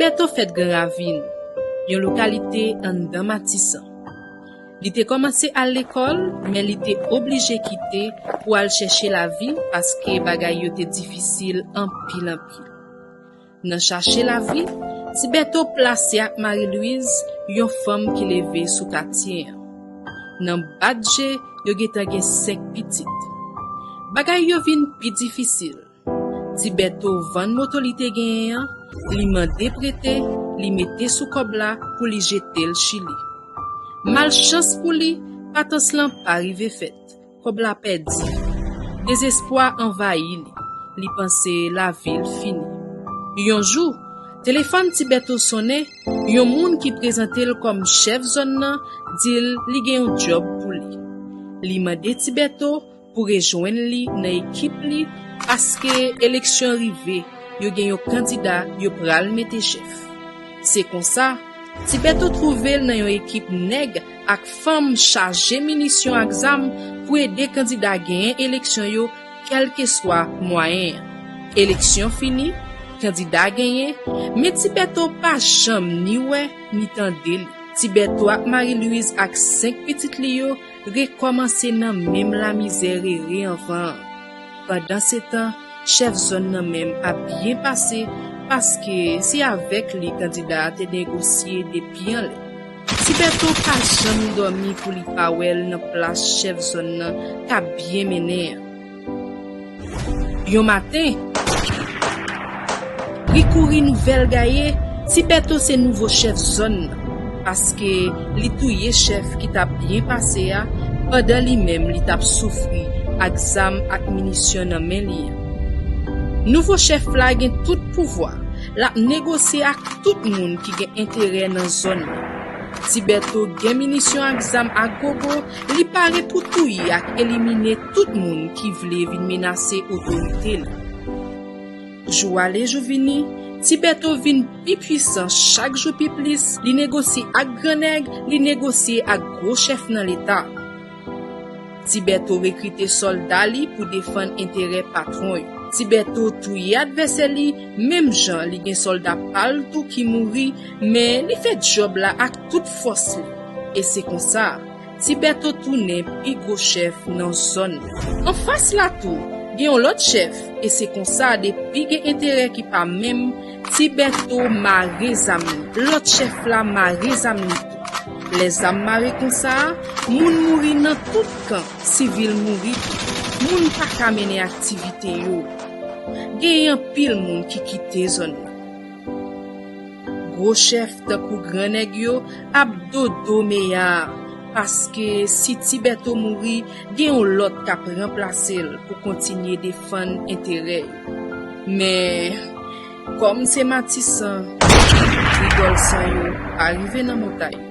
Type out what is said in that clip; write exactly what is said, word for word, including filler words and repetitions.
Bèto fèt Gran Ravin, yon lokalite anndan Matisan. Li te kòmanse al lekòl, men li te oblije kite pou al chèche lavi paske bagay yo te difisil anpil anpil. Nan chache lavi, Ti Bèto plase ak Marie Louise, yon fanm ki leve sou katye an. Nan bat je, yo gentan gen senk pitit. Bagay yo vin pi difisil. Ti Bèto vann moto li te genyen an, li mande prete, li mete sou kòb la pou li jete l Chili. Malchans pou li, patans lan pa rive fèt. Kòb la pèdi. Dezespwa anvayi li. Li panse lavi l fini. Yon jou, telefòn Ti Bèto sonnen, yon moun ki prezante l kòm chèf zòn nan di l li gen yon djòb pou li. Li mande Ti Bèto pou rejwenn li nan ekip li paske eleksyon rive, yo gen yon kandida yo pral mete chèf. Se konsa, Ti Bèto twouve l nan yon ekip nèg ak fanm chaje minisyon ak zam pou ede kandida genyen eleksyon yo, kèlkeswa mwayen an. Eleksyon fini, kandida genyen, men Ti Bèto pa janm ni wè ni tande li. Ti Bèto ak Marie Louise ak senk pitit li yo rekòmanse nan menm lamizè rere anvan an. Pandansetan, chèf zòn nan menm ap byen pase paske se avèk li kandida a te negosye depi anlè. Ti Bèto pa janm dòmi pou li pa wè l nan plas chèf zòn nan k ap byen mennen an. Yon maten, ri kouri nouvèl gaye, Ti Bèto se nouvo chèf zòn nan, paske li touye chèf ki t ap byen pase a, pandan li menm li t ap soufri ak zam ak minisyon nan men li an. Nouvo chèf la gen tout pouvwa, l ap negosye ak tout moun ki gen enterè nan zòn nan. Ti Bèto gen minisyon ak zam ak gogo, li pare pou touye ak elimine tout moun ki vle vin menase otorite li. Jou ale jou vini, Ti Bèto vin pi pwisan chak jou pi plis, li negosye ak gran nèg, li negosye ak gwo chèf nan leta. Ti Bèto rekrite sòlda li pou defann enterè patwon yo. Ti Bèto touye advèsè li, menm jan li gen sòlda pa l tou ki mouri, men li fè djòb la ak tout fòs li. E se konsa, Ti Bèto tounen pi gwo chèf nan zòn nan. Anfas la tou, gen yon lòt chèf, e se konsa depi gen enterè ki pa menm, Ti Bèto mare zam li. Lòt chèf la mare zam li tou. Lè zam mare konsa, moun mouri nan tout kan, sivil mouri tou. Moun pa ka mennen aktivite yo. Genyen anpil moun ki kite zòn nan. Gwo chèf tankou gran nèg yo ap dodo meya, paske si Ti Bèto mouri, gen yon lòt k ap ranplase l pou kontinye defann enterè yo. Men, kòm se Matisan, rigòl san yo pa rive nan montay.